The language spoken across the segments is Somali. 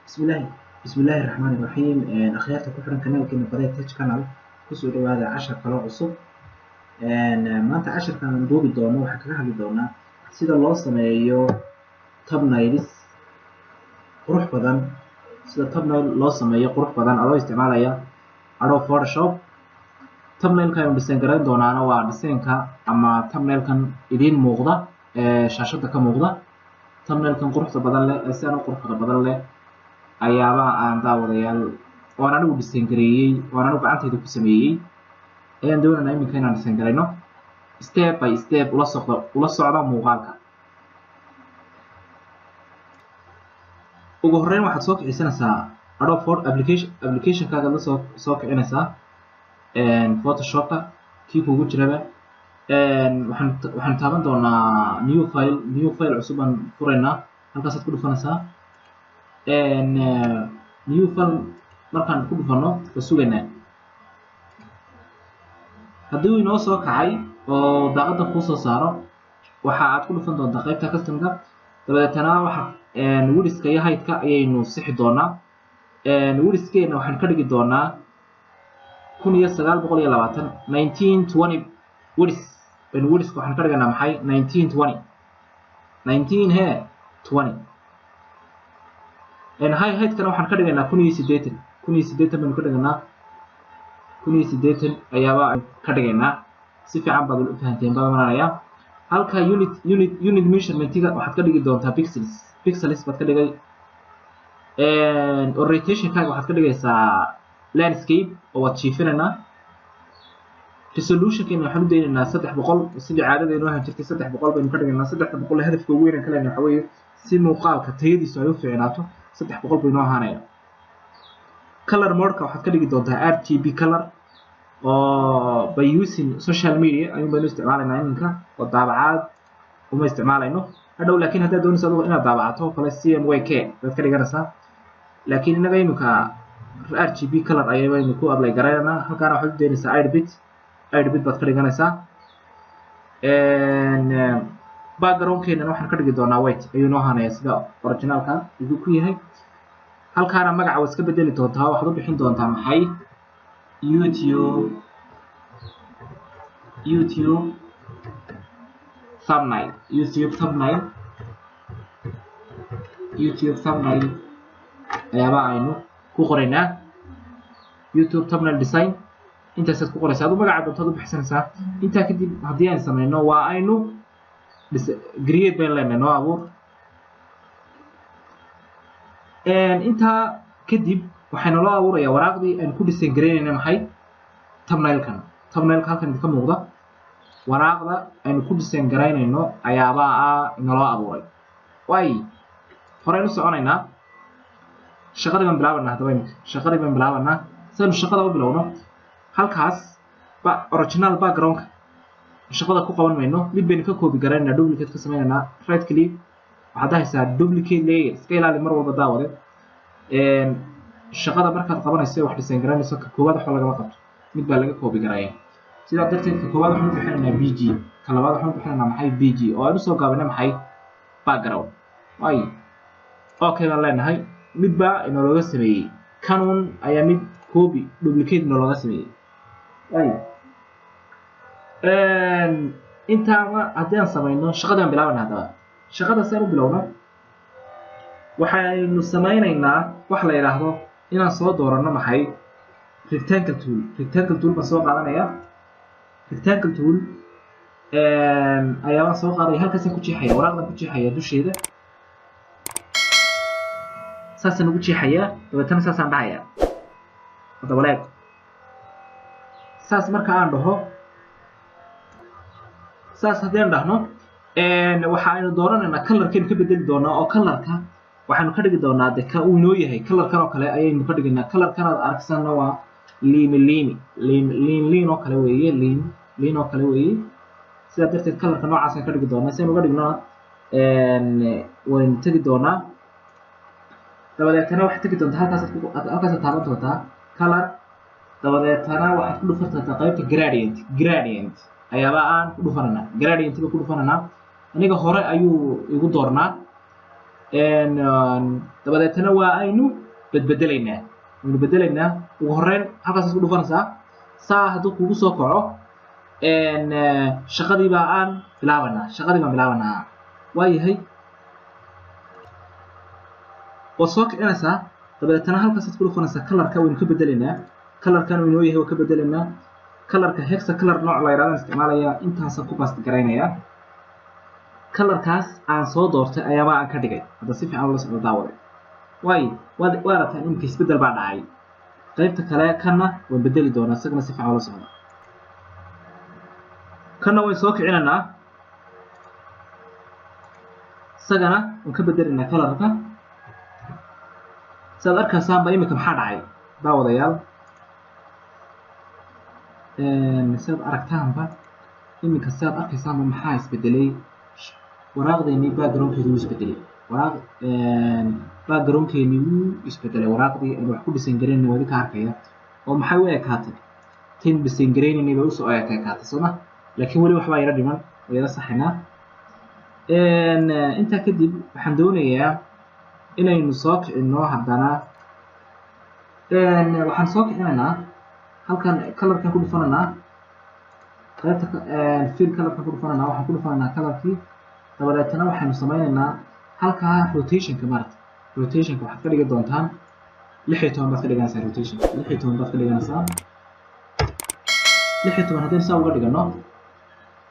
Bismillahi bismillahi raxmaani raxiim. Akhyaarta ku xiran kanaalkeena Badeed Tech Channel, kusoo dhawaada cashar kaloo cusub. Maanta casharkan aan duubi doono waxaan kaga hadli doonaa sida loo sameeyo thumbnails qurux badan, sida thumbnail loo sameeyo qurux badan adoo isticmaalaya Adobe Photoshop. Thumbnailka aynu design garayn doonaana waa designka ama thumbnailkan idiin muuqda ee shaashada ka muuqda. Thumbnailkan quruxda badan leh ee sidan u quruxda badan leh ayaaba aan daawadayaal oan anigu design gareeyey, oan anigu gacantayda ku sameeyey, ayaan doonaynaa iminka inaan design garayno step by step. Ula socda, ula socda muuqaalka. Ugu horreyn waxaad soo kicisanaysaa Adobe Photo application. Applicationkaaga la soo kicinaysaa Photoshopka kii kugu jiraba. Waxaan taaban doonaa new file. New file cusub baan furaynaa, halkaasaad ku dhufanaysaa. New file markaan ku dhufano, waa sugaynaa. Haddii uu inoo soo kacay oo daaqaddan kuu soo saaro, waxa aad ku dhufan doontaa qaybta customka. Dabadeetana waxa widthka iyo heightka ayaynu sixi doonaa. Widthkeena waxaan ka dhigi doonaa 1920, 1920 width baynu. Widthka waxaan ka dhiganaa maxay? 1920, 19 he 20. Heightkana waxaan ka dhigaynaa 1080. 1080 baynu ka dhiganaa, 1080 ayaaba ka dhigaynaa. Si fiican baad u fahanteen baan maranayaa. Halka unit measurementiga waxaad ka dhigi doontaa pixels. Pixels baad ka dhigay. Orientationkaaga waxaad ka dhigaysaa landscape oo waad jiifinaynaa. Resolutionkeena waxaan u daynaynaa 300, sidii caadada inoo ahaan jirtay. 300 baynu ka dhigaynaa. 300 hadafka ugu weyn aan ka leenahay waxa weeye si muuqaalka tayadiisu ay u fiicnaato. 300 buu inoo ahaanaya. Color modeka waxaad ka dhigi doontaa RGB color, oo by using social media ayuun baynu isticmaalaynaa iminka, oo daabacaad uma isticmaalayno hadhow. Laakiin haddaad doonayso adigu inaad daabacato oo kale, CMYK baad ka dhiganaysaa, laakiin innaga iminka RGB color ayaynu ku apply garaynaynaa. Halkaana waxaad u daynaysaa 8 bit. 8 bit baad ka dhiganaysaa. Backgroundkeenana waxaan ka dhigi doonaa white ayuu inoo ahaanaya, sida originalka igu ku yahay. Halkaana magaca waad iska bedeli doontaa. Waxaad u bixin doontaa maxay? YouTube thumbnail, YouTube thumbnail, YouTube thumbnail ayaaba aynu ku qoraynaa. YouTube thumbnail design intaasaad ku qoraysaa. Adu magaca doontaad u bixsanaysaa. Intaa kadib haddii aan samayno, waa aynu create baynu leenahay, noo abuur. Intaa kadib waxay naloo abuurayaa waraaqdii aynu ku design garaynayna maxay? Thumbnailkan. Thumbnailka halkan idinka muuqda, waraaqda aynu ku design garaynayno ayaabaa ah inaloo abuuray. Waay, horeynu soconaynaa, shaqadii baan bilaabanaa. Haddaba iminka shaqadii baan bilaabanaa. Si aynu shaqada u bilowno, halkaas ba original backgroundka shaqada ku qaban mayno, mid baynu ka copy garaynaynaa, duplicate ka sameynaynaa. Right click, waxaad dhahaysaa duplicate layer. Iska ilaali mar walba, daawade, shaqada markaad qabanayso, wax design garanayso, ka koowaad waxba lagama qabto, mid baa laga copy garaya. Sidaa darteed ka koowaad waxaan u bixinaynaa BG, ka labaad waxaan u bixinaynaa maxay? BG, oo aan usoo gaabinay maxay? Background. Waay, okay baan leenahay. Mid baa inalooga sameeyey, kanun ayaa mid copy duplicate inalooga sameeyey. Waay, intaaba haddii aan samayno, shaqadii aan bilaabana. Haddaba shaqada si aan u bilowno, waxaynu samaynaynaa wax la yidhaahdo inaan soo dooranno maxay? Rectangle tool. Rectangle tool baan soo qaadanaya. Rectangle tool ayaabaan soo qaadaya, halkaasaan ku jeexaya, waraaqdan ku jeexaya dusheeda, saasaan ugu jeexayaa. Dabeetana saasaan dhahayaa. Haddaba leeg, saas marka aan dhaho, saas haddii aan dhahno, waxa aynu dooranaynaa colorkaynu ka bedeli doonaa, oo colorka waxaynu ka dhigi doonaa de ka uu inoo yahay. Colorkan oo kale ayaynu ka dhigaynaa. Colorkan aad arksanna waa liimi, liimi, liin, liin, liin oo kale weeye, liin, liin oo kale weeye. Sidaa darteed colorka noocaasaan ka dhigi doonaa. Si aynu uga dhignona, waynu tegi doonaa. Dabadeetana waxaad tegi doontaa halkaasaad halkaasaad taaban doontaa color. Dabadeetana waxaad ku dhufan doontaa qaybta gradient. Gradient ayaaba aan ku dhufananaa, gradient baan ku dhufananaa. Aniga hore ayuu igu doornaa. Dabadeetana waa aynu bedbedelaynaa, waynu bedelaynaa. Ugu horreyn halkaas isku dhufanaysaa, saa hadduu kugu soo kaco shaqadii baa aan bilaabanaa, shaqadii baan bilaabanaa. Waayahay, waad soo kicinaysaa, dabadeetana halkaasaad ku dhufanaysaa. Colorka waynu ka bedelaynaa, colorkan uu inoo yahay waa ka bedelaynaa. Colorka hexa color nooc la yidhahdo isticmaalayaa, intaasaan ku paste garaynayaa. Colorkaas aan soo doortay ayaaba aan ka dhigay. Hadda si fiican ula socdo, daawaday. Waayo, waad aragtaan iminka isbeddel baa dhacay. Qaybta kale kana waan bedeli doonaa, isagana si fiican ula socda. Kana wayn soo kicinaynaa, isagana waan ka bedelaynaa colorka. Sidaad arkaysaanba iminka maxaa dhacay, daawadayaal? Sidaad aragtaanba iminka, sidaad arkaysaanba maxaa isbedelay? Waraaqdeennii backgroundkeedu wuu isbedelay, waraaq backgroundkeennii wuu isbedelay. Waraaqdii aynu wax ku design garaynay waa idinka arkaya oo maxay u ekaatay? Tin design garaynay bay usoo ekaatay, sooma? Laakiin weli waxbaa yara dhiman oo yara saxinaa. Intaa kadib waxaan doonayaa inaynu soo kicinno. Haddana waxaan soo kicinaynaa halkan, colorkan ku dhufanaynaa, qaybta fill colorkan ku dhufananaa, waxaan ku dhufanaynaa colorkii. Dabadeetana waxaynu sameynaynaa halkaa rotationka maarata. Rotationka waxaad ka dhigi doontaan 16 baad ka dhiganaysaa. Rotationka 16 baad ka dhiganaysaa. 16 haddaynu saa uga dhigano,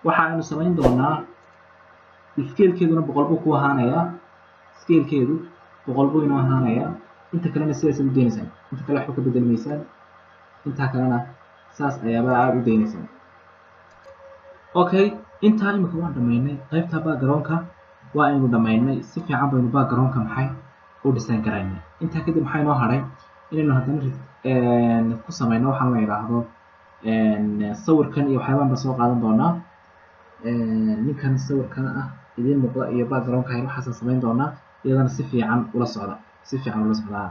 waxa aynu samayn doonaa scalekeeduna 100 buu ku ahaanayaa, scalekeedu 100 buu inoo ahaanayaa. Inta kalena sidaasaad u daynaysaan, inta kale waxba ka bedeli maysaan, intaa kalena saas ayaaba aad u daynaysaan. Okay, intaa imika waan dhamaynay qaybta backgroundka, waa aynu dhamaynay. Si fiican baynu backgroundka maxay u design garaynay. Intaa kadib maxaa inoo hadhay? Inaynu haddana ku samayno waxaan la yidhaahdo sawirkan iyo waxyaabahan baan soo qaadan doonaa. Ninkan sawirkan ah idiin muuqda iyo backgroundka waxaasaan samayn doonaa. Iyadana si fiican ula socda, si fiican ula socdaa.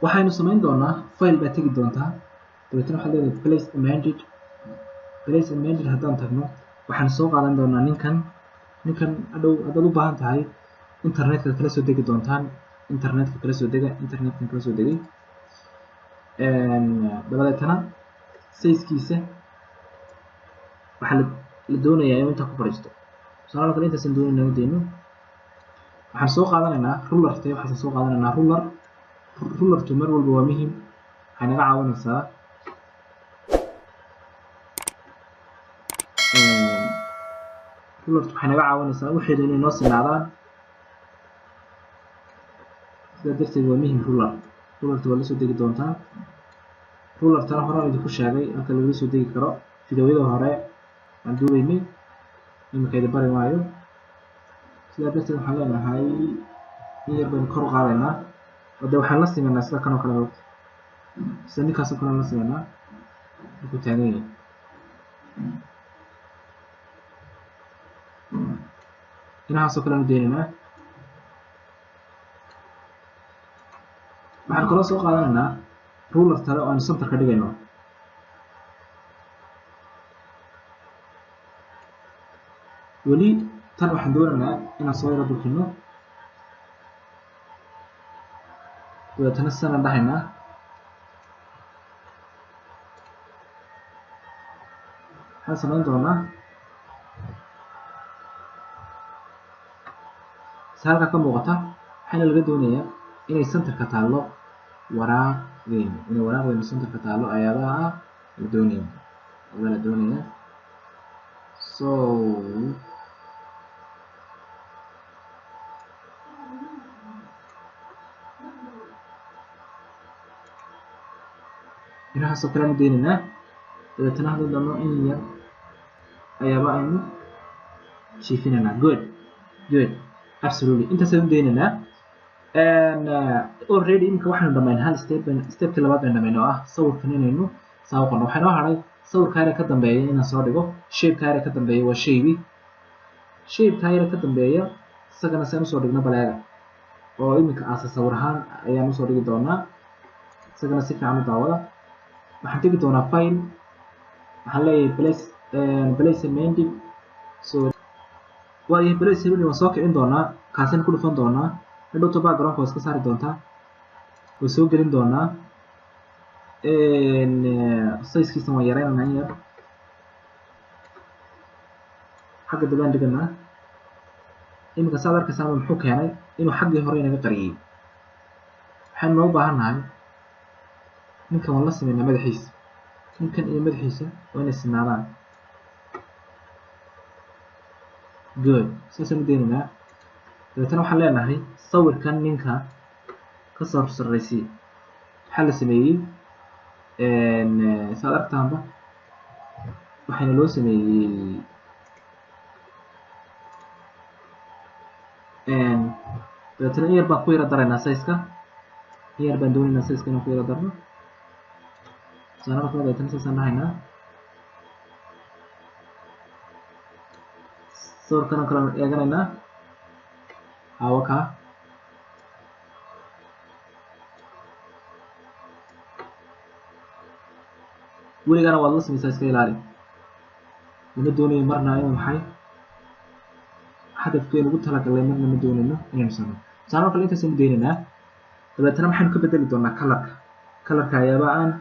Waxaynu samayn doonaa file baad tegi doontaa, dabeetana waxaad leedahay place embedded. Place embedded haddaan tagno, waxaan soo qaadan doonaa ninkan. Ninkan hadhow haddaad u baahan tahay internetka kala soo degi doontaan, internetka kala soo dega, internetkan kala soo degay. Dabadeetana sizekiisa waxaa la doonayaa inuu intaa ku fadhiisto. Tusaale kale intaasaan doonaynaa u dayno. Waxaan soo qaadanaynaa ruler, waxaan soo qaadanaynaa ruler. Rulertu mar walba waa muhiim, waxay naga caawinaysaa rulertu, waxay naga caawinaysaa waxeedu inay noo sinaadaan. Sidaa darteed waa muhiim ruler. Rulerta waa la soo degi doontaa. Rulertana horaan idinku sheegay halka lagala soo degi karo, fideoyada hore aan duubaynay, iminka idin bari maayo. Sidaa darteed waxaan leenahay in yar baynu kor u qaadaynaa oo dee waxaan la simanaa sida kan oo kale, sida ninkaas oo kale la simanaa markuu taagan yahay. Dhinacaas oo kale aan u daynaynaa. Waxaan kaloo soo qaadanaynaa ruler tale oo aynu center ka dhigayno. Weli tan waxaan doonaynaa inaan soo yaro durkino, dabeetana sanaan dhahaynaa. Waxaan samayn doonaa si halkaa ka muuqata, waxaana laga doonayaa inay centerka taallo waraaqdeenu, inay waraaqdeenu centerka taallo ayaabaha la doonaya, ayaa la doonayaa. So inahaasoo kale aanu daynaynaa. Dabeetana haddaan doono in yar ayaaba aynu jiifinaynaa. Good, good, absolutely, intaasaan u daynaynaa. Already iminka waxaynu dhamayn hal step, stepkii labaad baynu dhamayn oo ah sawirkan inaynu saa u qorno. Waxaa inoo hadhay sawirka yare ka dambeeya inaan soo dhigo. Shapeka yare ka dambeeya waa shaybi, shapeka yare ka dambeeya isagana saan usoo dhigno baleega oo iminka aasa sawir ahaan ayaan usoo dhigi doonaa. Isagana si fiican u daawada. Waxaan tegi doonaa file, waxaan leeyahay place embedded. So waayahay place hebel waan soo kicin doonaa, kaasina ku dhufan doonaa, hadhowto backgroundka waa iska saari doontaa, waa soo gelin doonaa, sizekiisa waan yareynaynaa in yar, xagga dabaan dhiganaa. Iminka saad arkaysaanba muxuu keenay inuu xaggii hore inaga qariyey. Waxaynu noo baahan nahay ninkan waan la sameynaa madaxiisa, ninkan iyo madaxiisa waa inay sinaadaan. Good, saasaan u daynaynaa. Dabeetana waxaan leenahay sawirkan ninka ka soo sarreysay waxaa la sameeyey, saad aragtaanba waxayna loo sameeyey dabeetana in yar baan ku yara daraynaa size-ka, in yar baan doonaynaa size-ka inaan ku yara darno. Tusaale markaa dabeetana saasaan dhahaynaa, sawirkan oo kale aan eeganaynaa, hawa kaa weligana waad la samaysaa, iska ilaali. Lama doonayo marna inuu maxay hadafkeenu ugu talagalay, marna ma doonayno inaynu sameyno. Tusaale kale intaasaynu daynaynaa. Dabeetana maxaynu ka bedeli doonaa kalarka, kalarka ayaaba aan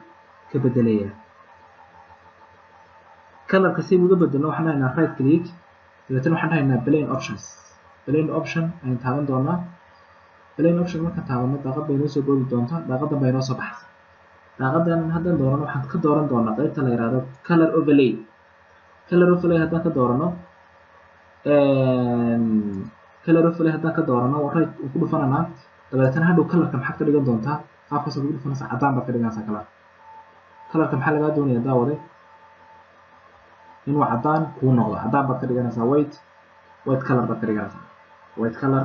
ka bedelayaa. Kalarka si aynu uga bedelno waxaan dhahaynaa right click, dabeetana waxaan dhahaynaa blend options. Blend option ayaan taaban doonaa. Blend option markaan taabano daaqad bay inoo soo boodi doontaa, daaqadan bay inoo soo baxaysaa. Daaqadan haddaan doorano waxaan ka dooran doonaa qaybta la yiraahdo color overlay. Color overlay haddaan ka doorano, color overlay haddaan ka doorano right ku dhufananaa. Dabeetana hadhow colorka maxaad ka dhigan doontaa, qaabkaas ugu dhufanaysaa, caddaan baad ka dhiganaysaa color. Colorka maxaa lagaa doonayaa daawade? Inuu caddaan kuu noqdo, caddaan baad ka dhiganaysaa, white, white color baad ka dhiganaysaa, white color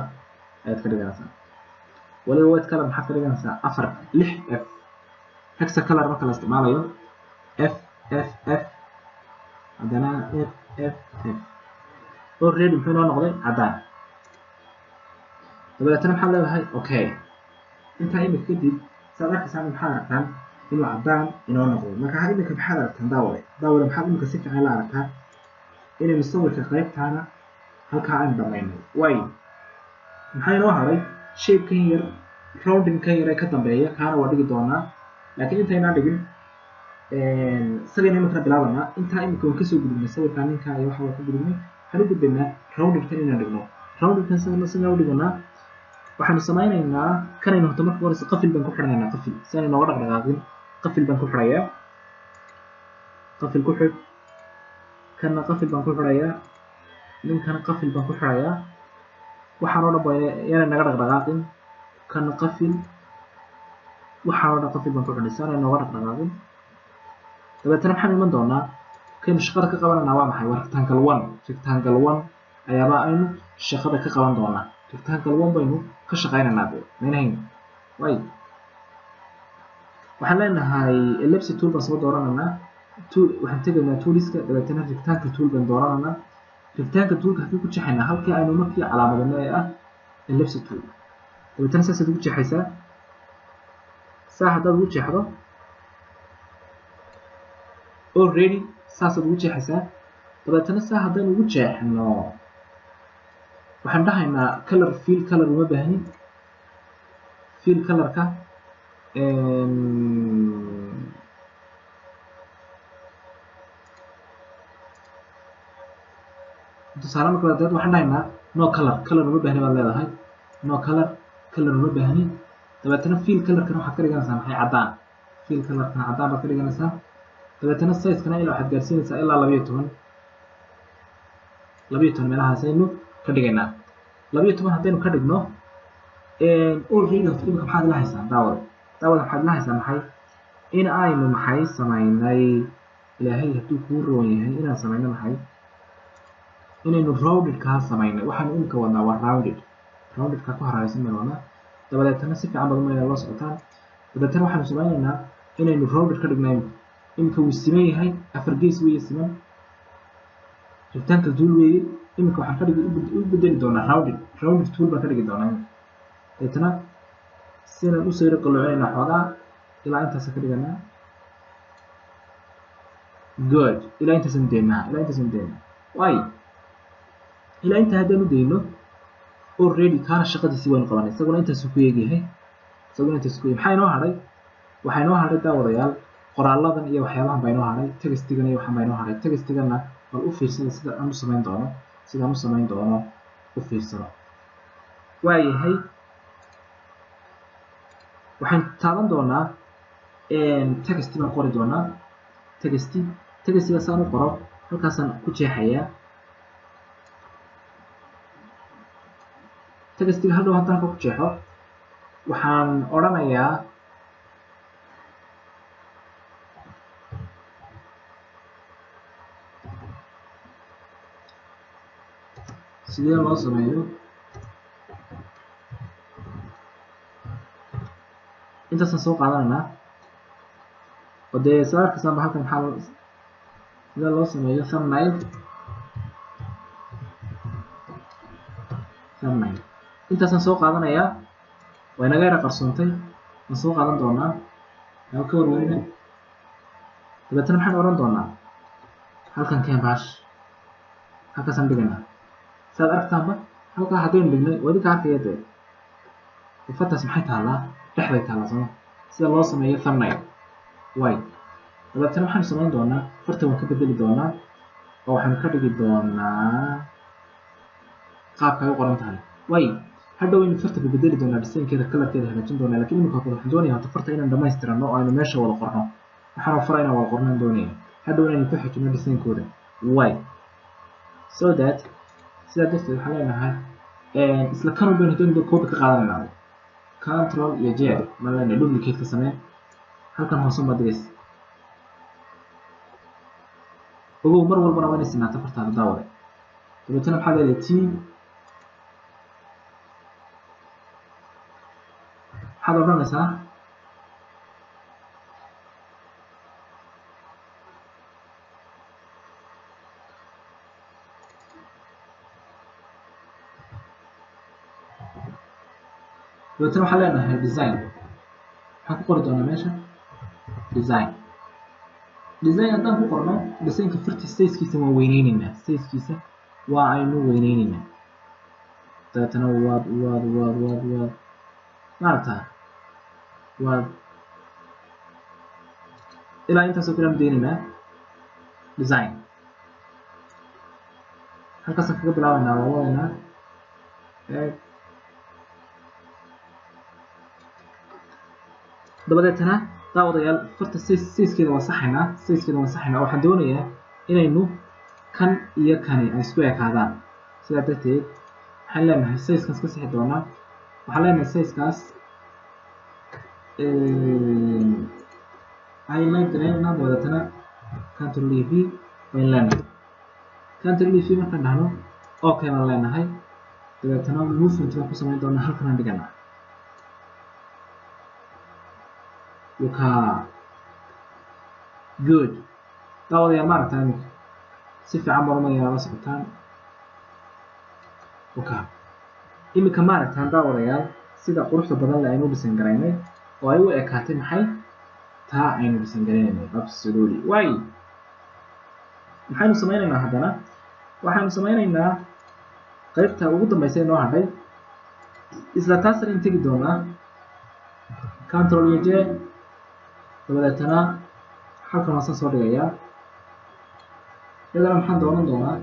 ayaad ka dhiganaysaa. Waliba white color maxaad ka dhiganaysaa 4 6 F. Hexa color marka la isticmaalayo F F F, haddana F F F. Already muxuu inoo noqday caddaan. Dabeetana maxaad leedahay okay. Intaa imika kadib saad arkaysaan maxaad aragtaan inuu caddaan inoo noqdo. Marka imika maxaad aragtaan daawade, daawade maxaad imika si fiican la aragtaa inaynu sawirka qaybtaana halkaa aynu dhamaynay. Way maxaa inoo haray? Shape-kan yar, rounding-kan yar ee ka dambeeya kaana waa dhigi doonaa, laakiin intaynaan dhigin isagayna imikana bilaabanaa. Intaa imika waan kasoo gudubnay sawirkaa ninka iyo waxa waan ka gudubnay, waxaan u gudbaynaa rounding-kan inaan dhigno. Rounding-kan sidaan u dhiganaa waxaanu samaynaynaa kanaynu horta marka horeysa qafil baan ku xidhanaynaa, qafil si aan inooga dhaqdhaqaaqin qafil baan ku xidhayaa, qafil ku xidh, kanna qafil baan ku xidhayaa, ninkana qafil baan ku xidhayaa. Waxaan oo dhan ba yaanay naga dhaqdhaqaaqin, kanna qafil, waxaan oo dhan qafil baan ku xidhay si aanay nooga dhaqdhaqaaqin. Dabeetana maxaan iman doonaa kaynu shaqada ka qabananaa waa maxay? Waa rectangle 1. Rectangle 1 ayaaba aynu shaqada ka qaban doonaa. Rectangle 1 baynu ka shaqaynaynaa dee maynahayn. Way waxaan leenahay ellipse tool baan soo dooranaynaa, tool waxaan tegaynaa tooliska, dabeetana rectangle tool baan dooranaynaa. Rectangle toolka halkii ku jeexaynaa, halkii aynu markii calaamadino ee ah ellipse tool. Dabeetana saasaad ugu jeexaysaa, saa haddaad ugu jeexdo already saasaad ugu jeexaysaa. Dabeetana saa haddaynu ugu jeexno waxaan dhahaynaa color fill color uma baahnin, fill colorka tusaale marka dad waxaan dhahaynaa no color, color uma baahni baad leedahay, no color, color uma baahni. Dabeetana fill colorkana waxaad ka dhiganaysaa maxay? Caddaan. Fill colorkana caddaan baad ka dhiganaysaa. Dabeetana size-kana ilaa waxaad gaarsiinaysaa ilaa 12, 12 meelahaas aynu ka dhigaynaa. 12 haddaynu ka dhigno already horta imika maxaad ila haysaa daawada, daawada maxaad ila haysaa maxay? In aynu maxay samaynay, ilaahay hadduu kuu roon yahay inaan samayno maxay? Inaynu rounded-kaa samaynay. Waxaanu imika wadnaa waa rounded, rounded-kaa ku hareeraysan baynu wadnaa. Dabadeetana si fiican baad umayna la socotaan. Dabeetana waxaanu samaynaynaa inaynu rounded ka dhigno imika. Imika wuu siman yahay, afar gees weeye siman, rectangle tool weeye. Imika waxaan ka dhigi u bedeli doonaa rounded, rounded tool baan ka dhigi doonaa imika. Dabeetana sinaan usoo yara qalloocinaynaa xoogaa ilaa intaasaan ka dhiganaa. Good, ilaa intaasaan deynaa, ilaa intaasaan deynaa. Waayo Ilaa inta haddaan u dayno already kaana shaqadiisii waynu qabanay, isaguna intaasuu ku eegyahay, isaguna intaasuu ku eegyahay. Maxaa inoo hadhay? Waxaa inoo hadhay daawadayaal qoraaladan iyo waxyaabahan baa inoo hadhay, textigan iyo waxaan baa inoo hadhay. Textiganna bal u fiirsada sida aan u samayn doono, sidaan u samayn doono u fiirsada. Waayahay, waxaan taaban doonaa text baan qori doonaa. Textiga saan u qoro halkaasaan ku jeexayaa. Textiga hadhow haddaan halka ku jeexo waxaan odhanayaa sidee loo sameeyo. Intaasaan soo qaadanaynaa oo dee saa arkaysaanba halkan maxaa sidee loo sameeyo thumbnail. Thumbnail intaasaan soo qaadanayaa, waa inaga yara qarsoontay, waan soo qaadan doonaa, waxaan ka warwarina. Dabeetana maxaan odhan doonaa halkan keen baash, halkaasaan dhigaynaa. Saad aragtaanba halkaa haddaynu dhignay waa idinka arkaya dee fataas maxay taallaa, dhexday taallaa sooma, sida loo sameeyo thumbnail way. Dabeetana waxaanu samayn doonaa farta waan ka bedeli doonaa oo waxaanu ka dhigi doonaa qaabka ay u qoran tahay way. Hadhow waynu farta bedeli doonaa, designkeeda kalarkeeda hagaajin doonaa, laakiin imika waxaan doonayaa horta farta inaan dhamaystirano oo aynu meesha wada qorno. Waxaan fara inaan wada qornaan doonaya, hadhow inaynu ku xijino designkooda way. So that sidaa darteed waxaan leenahay isla kanun baynu doonayna copy ka qaadanaynaa, control iyo j ma leenahay duplicate ka samee, halkan hoose ma dhigaysa. Ogow mar walbana waa inay sinaato fartaada daawade. Dabeetana maxaa leedahay t, waxaad odhanaysaa dabeetana waxaan leenahay design. Waxaan ku qori doonaa meesha design. Design haddaan ku qorno designka farta sizekiisa waan weyneyneynaa, sizekiisa waa aynu weyneyneynaa. Dabeetana waad waad waad waad waad maaragtaa waad ilaa intaasoo kale aan daynaynaa design. Halkaasaan kaga bilaabaynaa, waa wadaynaa. Dabadeetana daawadayaal farta sizekeeda waan saxaynaa, sizekeeda waan saxaynaa. Waxaan doonayaa inaynu kan iyo kani ay isku ekaadaan. Sidaa darteed waxaan leenahay sizekan iska sixi doonaa. Waxaan leenahay sizekaas highlight gareynaa, dabadeetana control e v bayn leenahay. Control e v markaan dhahno okay baan leenahay. Dabeetana movement baan ku samayn doonaa, halkan aan dhiganaa. Wuka good daawadayaal maaragtaa iminka si fiican baan umalayaa la socotaan. Wuka iminka maaragtaan daawadayaal sida quruxda badan le aynu dhisan garaynay oo ay u ekaatay maxay taa aynu dhisan garaynaynay absolutely way. Maxaynu samaynaynaa haddana? Waxaynu samaynaynaa qaybta ugu dambaysa inoo hadhay, isla taasna in tegi doonaa control iyo j. Dabadeetana halkan hoosaan soo dhigayaa, iyadana maxaan doonan doonaa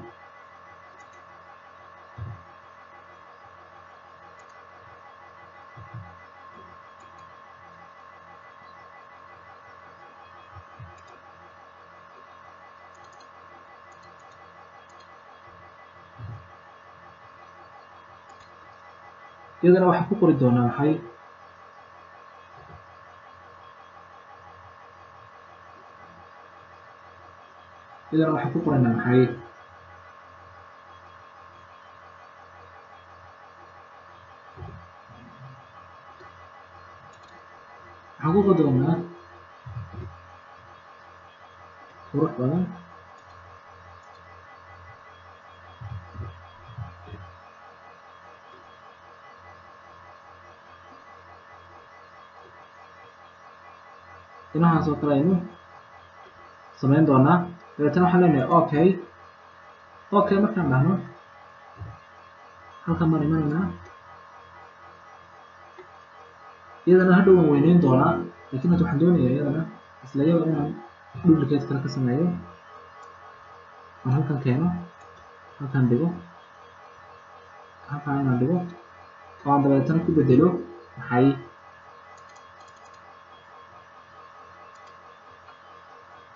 iyadana waxaan ku qori doonaa maxay iyadana waxaan ku qoraynaa maxay waxaan ku qori doonaa qurux badan inahaas oo kale aynu samayn doonaa. Dabeetana waxaan leenahay okay. Okay markaan dhahno Halkan baan imanaynaa, iyadana hadhow waan weyneyn doonaa, laakiin hadda waxaan doonayaa iyadana isla iyada inaan duplicate kale ka sameeyo, aan halkan keeno, halkan dhigo, halkan inaan dhigo oo aan dabeetana ku bedelo maxay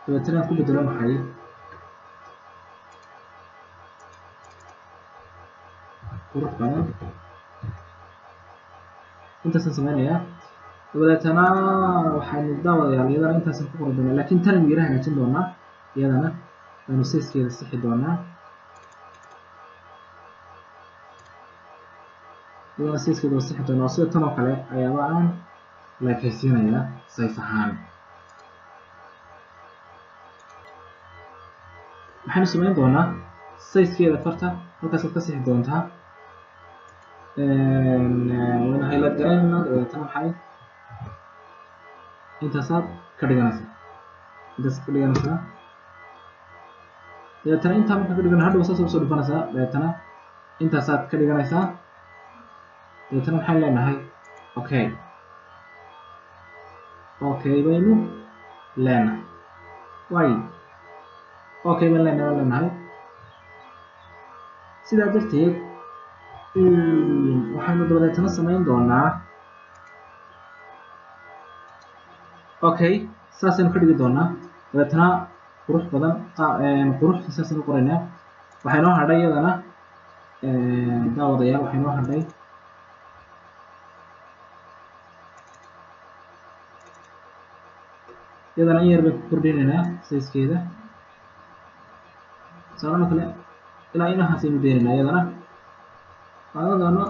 dabeetana aan ku bedelo maxay qurux badan. Intaasaan sameynayaa, dabadeetana waxaynu daawadayaal iyadana intaasaan ku qoran doonaa, laakiin tan aynu yara hagaajin doonaa, iyadana waynu sizekeeda sixi doonaa, iyadana sizekeeda waa sixi doonaa. Sida tan oo kale ayaaba aan leekaysiinayaa size ahaan. Maxaynu samayn doonaa sizekeeda farta halkaasaad ka sixi doontaa, waynu highlight garaynaynaa, dabeetana maxay intaasaad ka dhiganaysaa, intaasaad ka dhiganaysaa. Dabeetana intaa markaa ka dhigan hadhow saas usoo dhufanaysaa, dabeetana intaasaad ka dhiganaysaa. Dabeetana maxaan leenahay okay, okay baynu leenahay, way okay baan leenahay, waan leenahay. Sidaa darteed waxaynu dabadeetana samayn doonaa okay, saasaynu ka dhigi doonaa. Dabeetana qurux badan, quruxda saasaynu qoraynaa. Waxay noo hadhay iyadana daawadayaal, waxay noo hadhay iyadana in yar bay ku kordhinaynaa sizekeeda, tusaalahan oo kale ilaa inahaasaynu daynaynaa, iyadana qaadan doono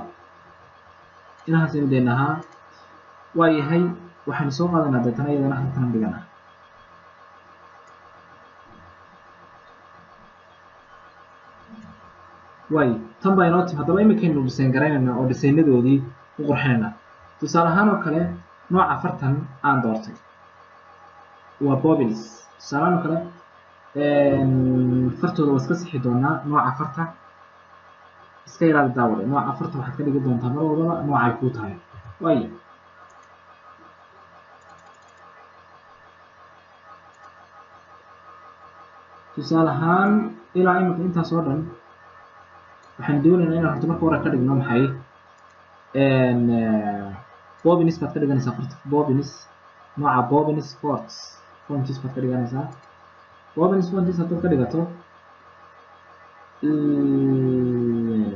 inahaasaynu daynahaa. Waa yahay, waxaynu soo qaadanaa deetana iyadana halkan dhiganaa. Waay tan baa inoo timi. Haddaba iminkaynu design garaynaynaa oo designadoodii u qurxinaynaa. Tusaale ahaan oo kale nooca fartan aan doortay waa Bobins. Tusaale ahaan oo kale fartooda waa iska sixi doonaa. Nooca farta iska ilaali daawade, nooca farta waxaad ka dhigi doontaa mar walbaba noocay kuu tahay. Waay tusaale ahaan ilaa iminka intaas oo dhan waxaan doonaynaa inaan horta marka hore ka dhigno maxay Bobins baad ka dhiganaysaa farta, Bobins nooca Bobins fonts fonts baad ka dhiganaysaa. Bobins fonts haddaad ka dhigato,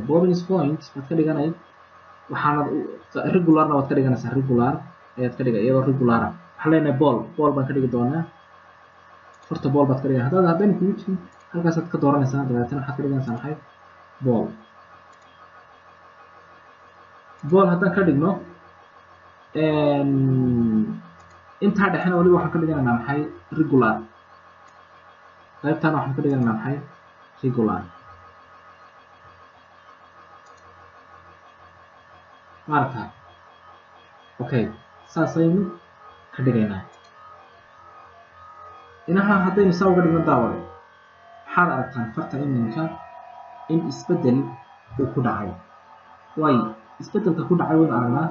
Bobins font baad ka dhiganay, waxaanad regularna waad ka dhiganaysaa, regular ayaad ka dhigay iyadoo regular ah. Waxaan leenahay ball, ball baan ka dhigi doonaa, farta ball baad ka dhiganaysaa. Haddaad haddayna kugu jirin halkaasaad ka dooranaysaa, dabeetana waxaad ka dhiganaysaa maxay ball. Ball haddaan ka dhigno intaa dhexena waliba waxaan ka dhiganaynaa maxay regular, qaybtaana waxaan ka dhiganaynaa maxay regular. Maaragtaa okay, saasaynu ka dhigaynaa. Inaha haddaynu saa uga dhigno daawade, waxaad aragtaan farta iminka in isbeddel uu ku dhacay. Waay isbeddelka ku dhacay waynu aragnaa.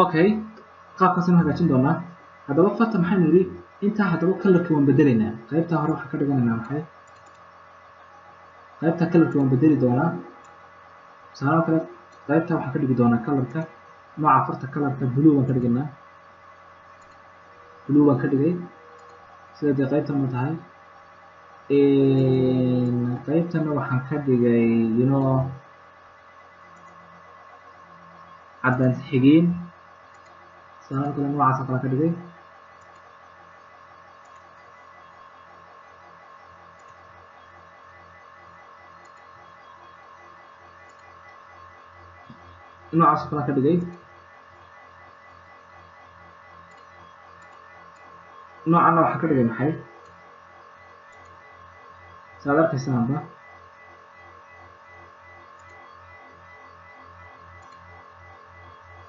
Okay, qaabkaasaynu hagaajin doonaa. Haddaba farta maxaynu yidhi intaa, haddaba colorka waan bedelaynaa. Qaybtaa hore waxaan ka dhiganaynaa maxay, qaybtaa colorka waan bedeli doonaa. Tusaale kale qaybtaa waxaan ka dhigi doonaa colorka nooca farta colorka blue baan ka dhiganaa, blue baan ka dhigay. Sida dee qaybtan ma tahay, qaybtana waxaan ka dhigay you know caddaan xigeen, tusaale kale noocaas oo kale ka dhigay. Noocaas oo kale ka dhigay. Noocanna waxaan ka dhigay maxay, saad arkaysaanba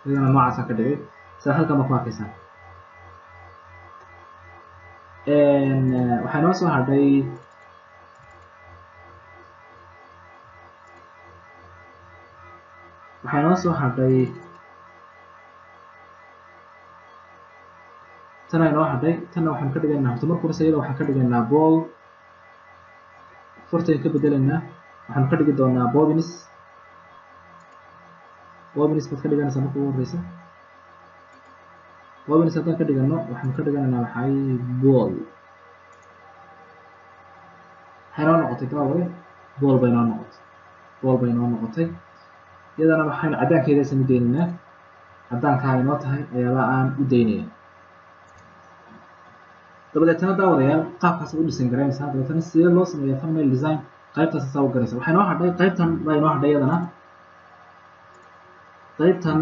Iyadana noocaasaan ka dhigay sida halkan ma ku arkaysaan. Waxaa inoo soo hadhay tana inoo hadhay. Tanna waxaan ka dhigaynaa horta marka horeysa iyada waxaan ka dhigaynaa bool, furtayn ka bedelaynaa, waxaan ka dhigi doonaa bobinis. Bobinis baad ka dhiganaysaa marka ugu horeysa. Bobinis haddaan ka dhigano waxaan ka dhiganaynaa waxay bool. Waxay noo noqotay daawade bool bay noo noqotay, bool bay noo noqotay. Iyadana waxaynu caddaankeedaasan u daynaynaa, caddaankaa ay noo tahay ayaaba aan u daynaya. Dabadeetana daawadayaal qaabkaas u dhisan garanaysaa. Dabeetana sidee loo sameeyaa thumbnail design qaybtaas saa u garanaysaa. Waxay noo hadhay qaybtan baa inoo hadhay, iyadana qaybtan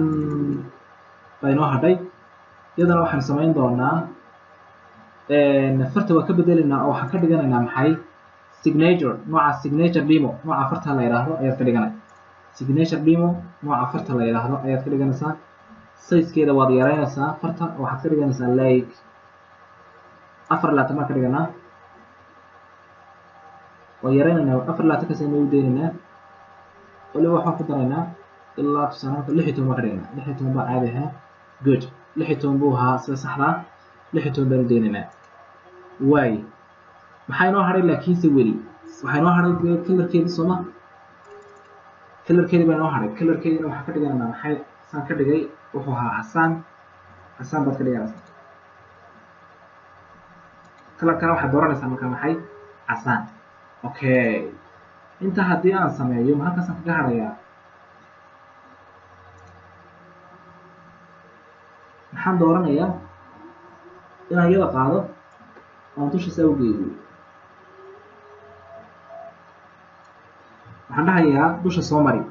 baa inoo hadhay. Iyadana waxaan samayn doonaa farta waa ka bedelaynaa oo waxaan ka dhiganaynaa maxay signature, nooca signature demo, nooca farta la yidhaahdo ayaad ka dhiganay. Signature demo nooca farta la yidhaahdo ayaad ka dhiganaysaa. Sizekeeda waad yaraynaysaa farta, waxaad ka dhiganaysaa like 24 baan ka dhiganaa, waan yaraynaynaa 24 kaas aynu u daynaynaa. Waliba waxaan ku daraynaa ilaa tusaale marka 16 baan ka dhiganaa, 16 baa caadi ahaa. Good, 16 buu ahaa sida saxda, 16 baan u daynaynaa. Waay, maxaa inoo hadhay laakiinse weli waxaa inoo hadhay kalarkeedi sooma, kalarkeedi baa inoo hadhay. Kalarkeedina waxaan ka dhiganaynaa maxay saan ka dhigay wuxuu ahaa casaan, casaan baad ka dhiganaysaa. Kalarkana waxaad dooranaysaa marka maxay casaan. Okay, inta haddii aan sameeyo ma halkaasaan kaga hadhayaa? Maxaan dooranayaa inaan iyada qaado oon dusha saa u geeyo. Waxaan dhahayaa dusha soo mari.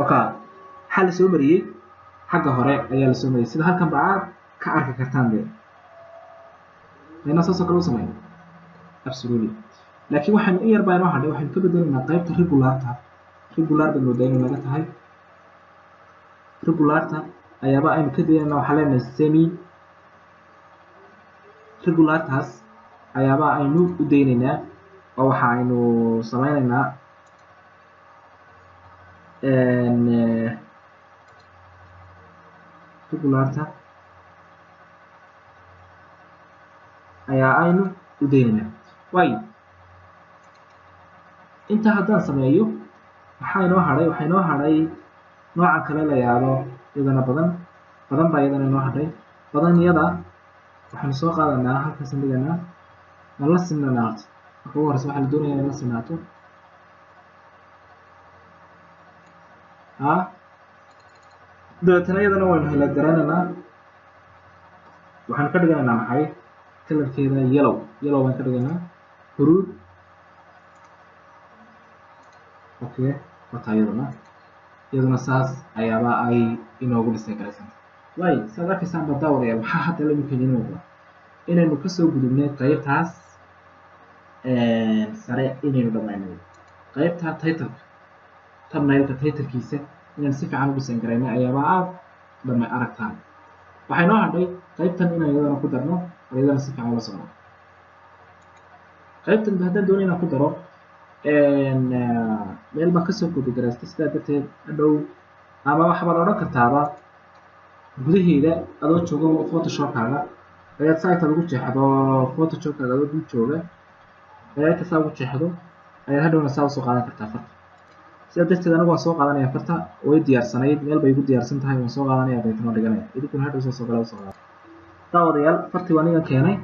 Okay, waxaa la soo mariyey xagga hore ayaa la soo mariyey sida halkan ba aad ka arki kartaan dee. Mayna saasoo kale u sameyn absolutely. Laakiin waxaynu in yar baa inoo hadhay, waxaynu ka bedelaynaa qaybta regularta. Regular baad moodaa inay naga tahay. Regularta ayaaba aynu ka daynayna, waxaan leenahay semi regulartaas ayaaba aynu u daynaynaa oo waxa aynu sameynaynaa regularta ayaa aynu u daynaynaa. Waayo, inta haddaan sameeyo maxaa inoo hadhay? Waxaa inoo hadhay nooca kale la yaabo iyadana badan badan baa iyadana inoo hadhay. Badan iyada waxaanu soo qaadanaa halkaasaan dhiganaa, ma la sinanaa horta. Marka ugu horeysa waxaa la doonayaa in la sinaato. Dabeetana iyadana waynu hela garanaynaa. Waxaanu ka dhiganaynaa maxay kalarkeeda yellow, yellow baan ka dhiganaa, huruud. Okay, wataa iyaduna, iyaduna saas ayaaba ay inoogu dhisay karaysan. Waay, saad arkaysaan baa daawadayaal waxaa hadda la imika idiin muuqda inaynu kasoo gudubnay qaybtaas sare, inaynu dhammaynay qaybta titleka, thumbnailka titlekiisa inaan si fiican u dhisan karaynay ayaaba aad dhamay aragtaan. Waxaa inoo hadhay qaybtan inaan iyadana ku darno oo iyadana si fiican ula socno. Qaybtan haddaan doonayo inaan ku daro meel baan kasoo koobi garaystay, sidaa darteed hadhow ama waxbaad odhan kartaaba gudaheeda adoo jooga photoshopkaaga ayaad saa intaad ugu jeexdo photoshopkaaga adoo dul jooga ayaad inta saa ugu jeexdo ayaad hadhowna saa usoo qaadan kartaa farta. Sidaa darteed anigu waan soo qaadanaya farta, way diyaarsanayd, meel bay igu diyaarsan tahay, waan soo qaadanaya dabeetana waan dhiganaya. Idinkuna hadhow saasoo kale usoo qaada. Daawadayaal fartii waan iga keenay,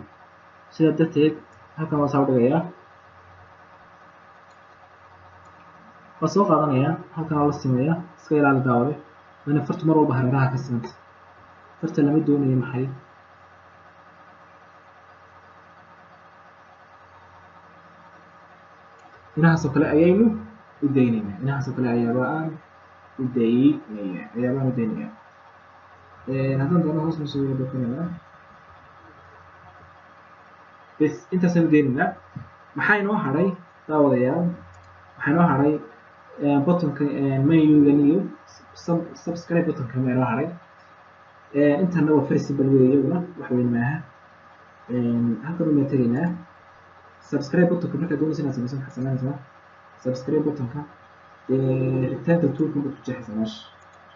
sidaa darteed halkan waan saa u dhigayaa, waan soo qaadanayaa, halkan waan la simayaa. Iska ilaali daawade, waana fartu mar walba hareeraha ka simanta. Farta lama doonayo maxay inahaasoo kale ayaynu u daynaynaa, inahaasoo kale ayaaba aan u daynaya, ayaabaan u daynayaa. Haddaan doono hoos nusoo yara dokanayna bes, intaasaan u daynaynaa. Maxaa inoo hadhay? Daawadayaal, waxaa inoo haray buttonka menugan iyo subscribe buttonka ma inoo haray. Intana waa very simple weeye, iyaguna wax weyn maaha. Halkan umaan tegaynaa subscribe buttonka. Markaad doonaysa inaad samayso, maxaad samaynaysaa? Subscribe buttonka rectangle toolka baad ku jeexaysaa meesha.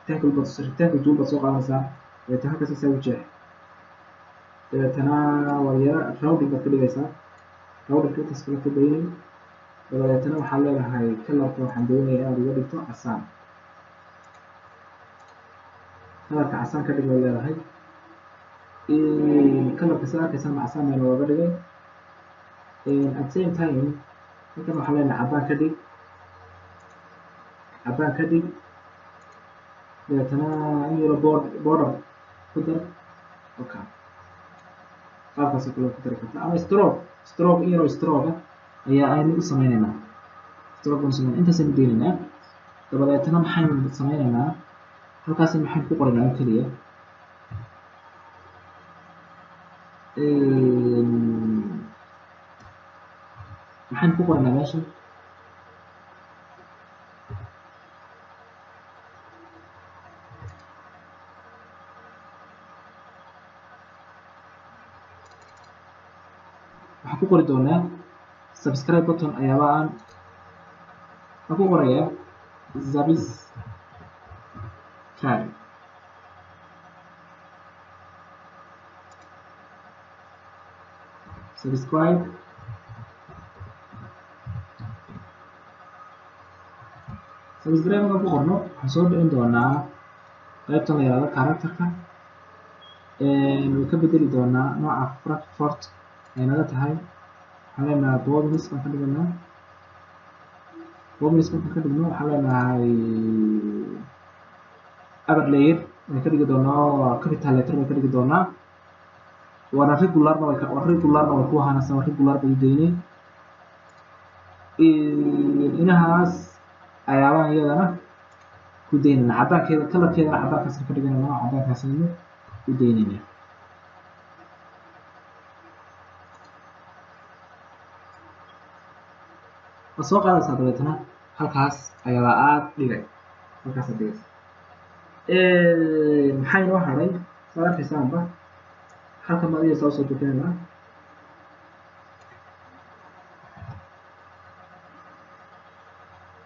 Rectangle tool baad soo qaadanaysaa, dabeetana halkaas saa u jeex, dabeetana waa yara rounding baad ka dhigaysaa, roundingka intaas kale ka daynay. Dabadeetana waxaad leedahay colorka waxaan doonayaa inaad uga dhigto casaan, colorka casaan ka dhig baad leedahay. Colorka sida arkaysaan casaan baa looga dhigay. At same time halkan waxaan leenahay caddaan ka dhig, caddaan ka dhig. Dabeetana in yaro border ku dar. Okay, qaabkaas oo kale ku dari kartaa, ama stroke in yaroo stroke ah ayaa aynu u sameynaynaa. Stroke baan sameynaa, intaasaynu daynaynaa. Dabadeetana maxaynu sameynaynaa? Halkaas maxaynu ku qoraynaa oo keliya? Maxaynu ku qoraynaa meesha? Waxaan ku qori doonaa subscribe button ayaaba aan waxaan ku qorayaa subscribe. Subscribe subscribe markaan ku qorno, waxaan soo dhicin doonaa qaybtan la yihahdo characterka. Way ka bedeli doonaa nooca Frankfurt ay naga tahay. Waxaan leenahay Bobnis baan ka dhiganaa. Bobnis markaan ka dhigno, waxaan leenahay upper layer way ka dhigi doonaa, capital letter way ka dhigi doonaa, waana regularna way regularna way ku ahaanaysaa, waa regular bay daynay. Inahaas ayaabaan iyadana ku daynayna. Caddaankeeda, colorkeedana caddaankaasna ka dhiganayna, caddaankaasaynu ku daynayna. Waad soo qaadaysaa, dabeetana halkaas ayaabaa aad dhigay, halkaasaad dhigaysa. Maxaa inoo haray? Saad arkaysaanba, halkan baad iyada soo bixinaynaa.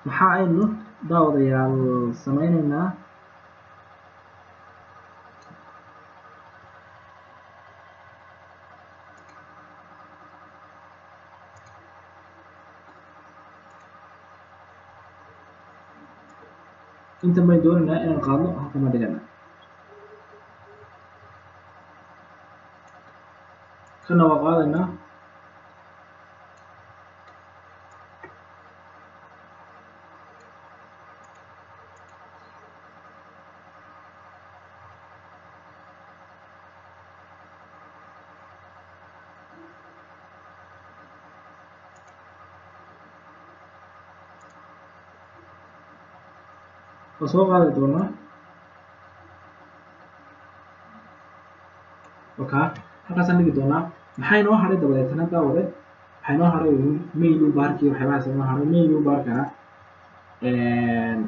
Maxaa aynu, daawadayaal, sameynaynaa? Intan bayn doonaynaa inaan qaadno, halkan baan dhiganaa. Kana waa qaadaynaa. Waa soo qaadi doonaa. Waka halkaasaan dhigi doonaa. Maxaa inoo hadhay dabadeetana, daawade? Waxaa inoo hadhay menu barkii, waxyaabahaas inoo hadhay. Menu barkana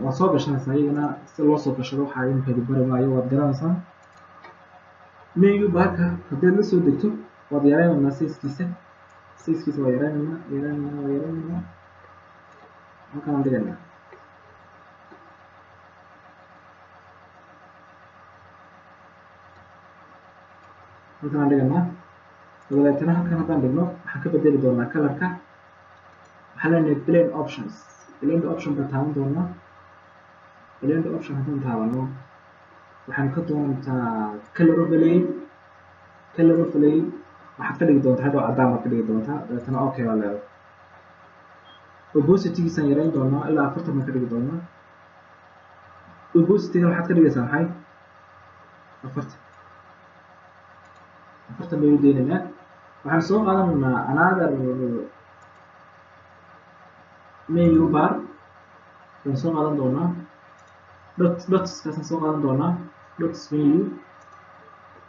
waad soo gashanaysaa iyagana. Si loo soo gashado waxaa imika idin bari maayo, waad garanaysaa. Menu barka haddaad la soo degto, waad yareynaynaa sizekiisa. Sizekiisa waa yareynaynaa, yareynaynaa, waa yareynaynaa. Halkaan aan dhigaynaa. Halkan aan dhiganaa. Dabadeetana halkan haddaan dhigno, waxaan ka bedeli doonaa colorka. Waxaan leenahay blend options. Blend option baan taaban doonaa. Blend option haddaan taabano, waxaan ka doontaa color overlay. Color overlay waxaad ka dhigi doontaa hadhow caddaan baad ka dhigi doontaa. Dabeetana okay baa leedahay. Opacitygiisaan yareyn doonaa, ilaa 40 baan ka dhigi doonaa. Opacityga waxaad ka dhigaysaa maxay? 40, 40 baynu daynaynaa. Waxaan soo qaadanaynaa another menu bar baan soo qaadan doonaa. Dot dotskaasaan soo qaadan doonaa, dots menu.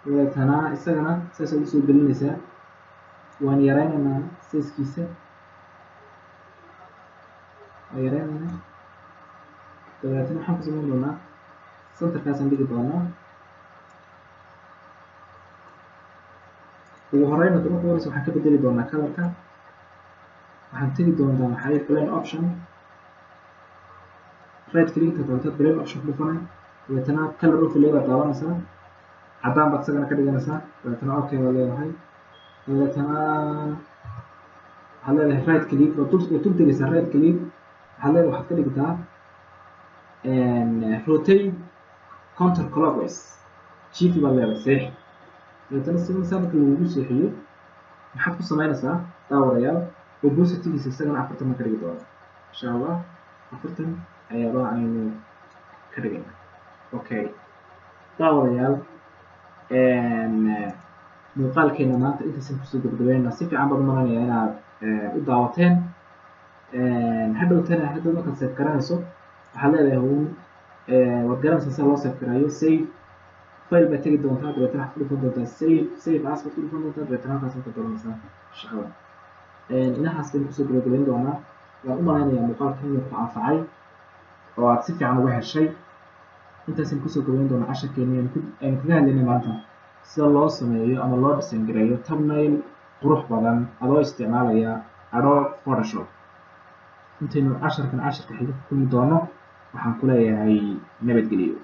Dabeetana isagana saasaad usoo gelinaysaa. Waan yareynaynaa sizekiisa. Waa yareynaynaa. Dabeetana waxaan ku samayn doonaa centerkaasaan dhigi doonaa. Ugu horreyn hadda marka horeysa waxaan ka bedeli doonaa colorka. Waxaan tegi doontaa maxay blend option, right click ta doonta blend option ku dhufanay. Dabeetana color overlay baad daawanaysaa, caddaan baad isagana ka dhiganaysaa. Dabeetana okay baad leedahay. Dabeetana waxaad leedahay right click, waad dul tegaysaa right click. Waxaad leedahay waxaad ka dhigtaa rotate counter clockwise, jiifi baad leedahay, seex. Dabeetana sidan saa marka lagugu seexiyo maxaad ku samaynaysaa daawadayaal? Opacity-giisa isagana 40 baan ka dhigi doonaa insha Allah. 40 ayaaba aynu ka dhigayna. Okay daawadayaal, muuqaalkeena maanta intaasaan kusoo gabagabeynaa. Si fiican baad u malanaya inaad u daawateen. Hadhowtana hadhow markaad save garanayso waxaad leedahay uun waad garanaysaa sida loo save garayo. Save file baad tegi doontaa, dabeetana waxaad ku dhufan doontaa save, save as baad ku dhufan doontaa. Dabeetana halkaas ka dooranaysaa shaqada. Inahaas baynu kusoo gabagabeyn doonaa. Waan u malaynayaa muuqaalkan inuu ku anfacay oo aad si fiican uga heshay. Intaasaynu kusoo gabayn doonaa casharkeeni aynu kaga hadlaynay maanta sida loo sameeyo ama loo design gareeyo thumbnail qurux badan adoo isticmaalaya Adobe Photoshop. Intaynu casharkan casharka xiga ku kulmi doono waxaan ku leeyahay nabadgelyo.